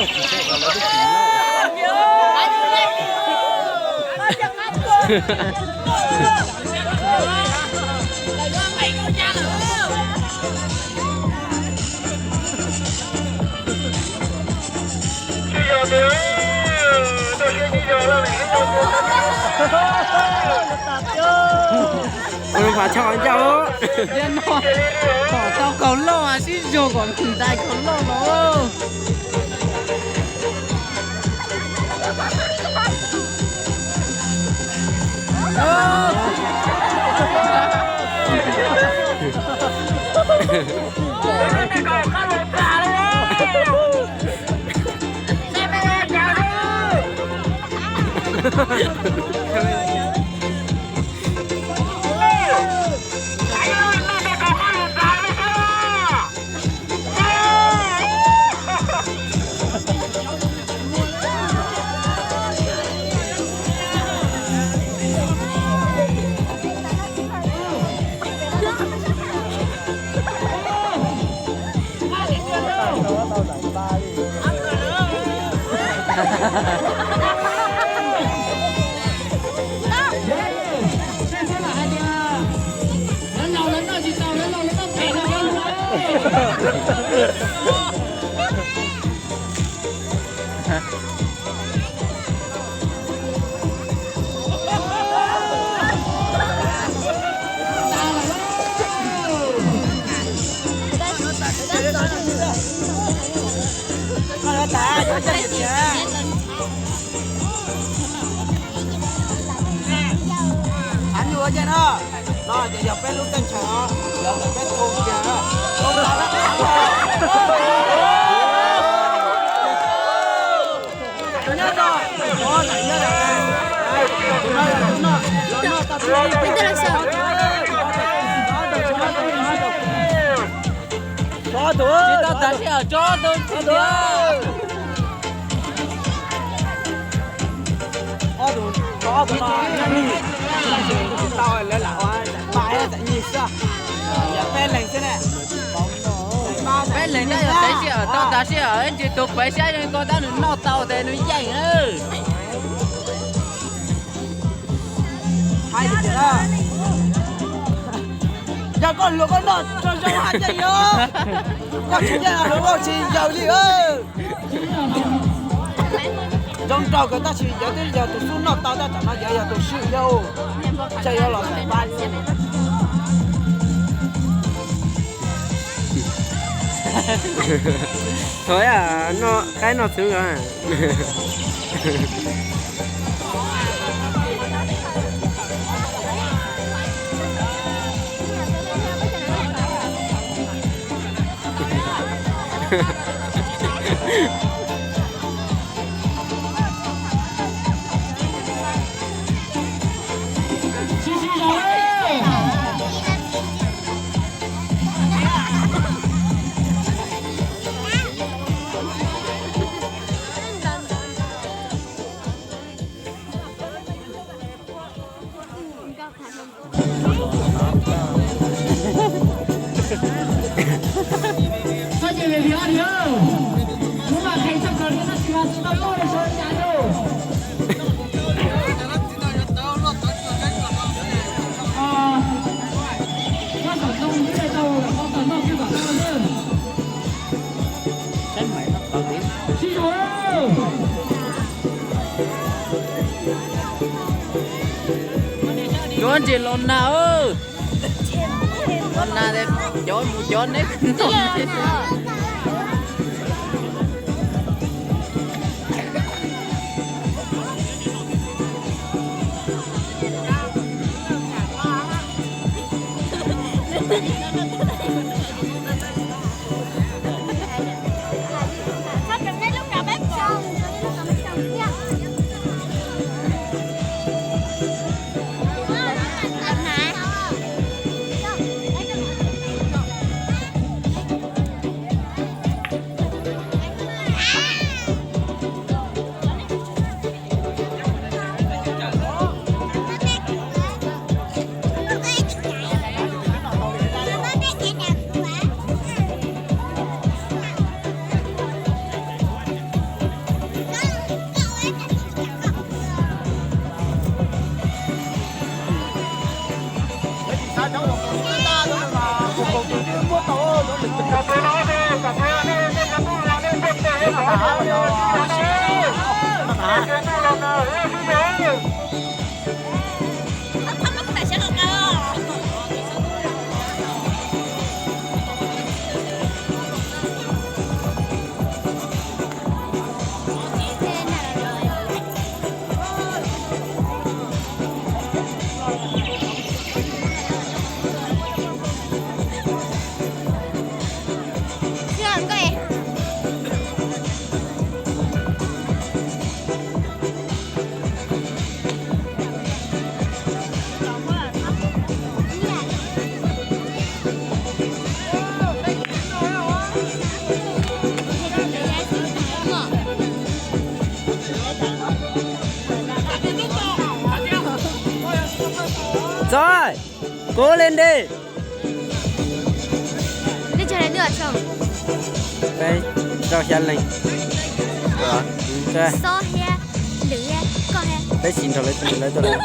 Ua lub pas tshaj ncauj. Yog no, pom tau kaus loj mas sib zog kom ntais kaus loj los. Av nyuj ua ntej no, no ces yog peb lub teb chaws os, los ntawm peb thoob kiag. Tsis tau tas sij hawm tso tus tsis tiag. Tau lawv lam ua pab tam nyig xwb, yog peb leeg xwb ne. Peb leeg na yog tev sij hawm tau tas sij hawm ib ntsis tus pem siab zoo ko tab nws noj tau tes nws yeej na. Hais li tias, yog koj hluas koj noj tso zoo hais yeej yog, koj tsis yeej hluas koj tsis yaws li. Zoo nraug kawg tab sis yawg twb yog tus xub noj tau tab tom no yawg yog tus swm yog, ces yuav los xav pab. Thov noj qaib noj txhuv os. Cov ntses los nag, los nag, cov mus cov neb. Txog, kov li nte. Nej cog li twb tso? Peb rau xya leej. Xob thiab, Lwm thiab, koj thiab. Peb sim nrog lawv, lawv tuaj lawm.